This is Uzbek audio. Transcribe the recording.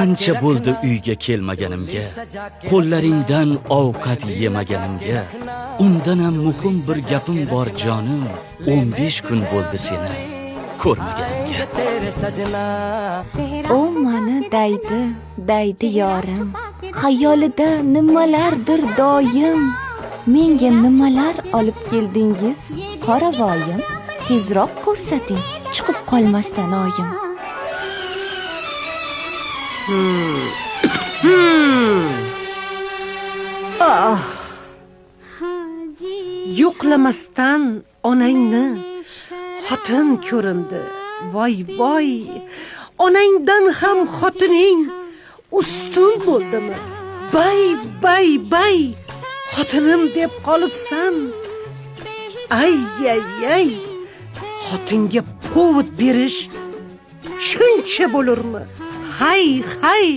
Ancha bo'ldi uyga kelmaganimga, qo'llaringdan ovqat yemaganimga. Undan ham muhim bir gapim bor, jonim, 15 kun bo'ldi seni ko'rmaganimga. U mani daydi, daydi yorim. Xayolida nimalardir doim. Menga nimalar olib keldingiz, qoravoyim? Tezroq ko'rsating, chiqib qolmasdan oyim. Yo'qlamasdan onangni xotin ko'rindi. Voy voy, onangdan ham xotining ustun bo'ldimi? Bay bay bay, xotinim deb qolibsan. Ay ay ay, xotinga повод berish shuncha bo'lurmi? Hay hay.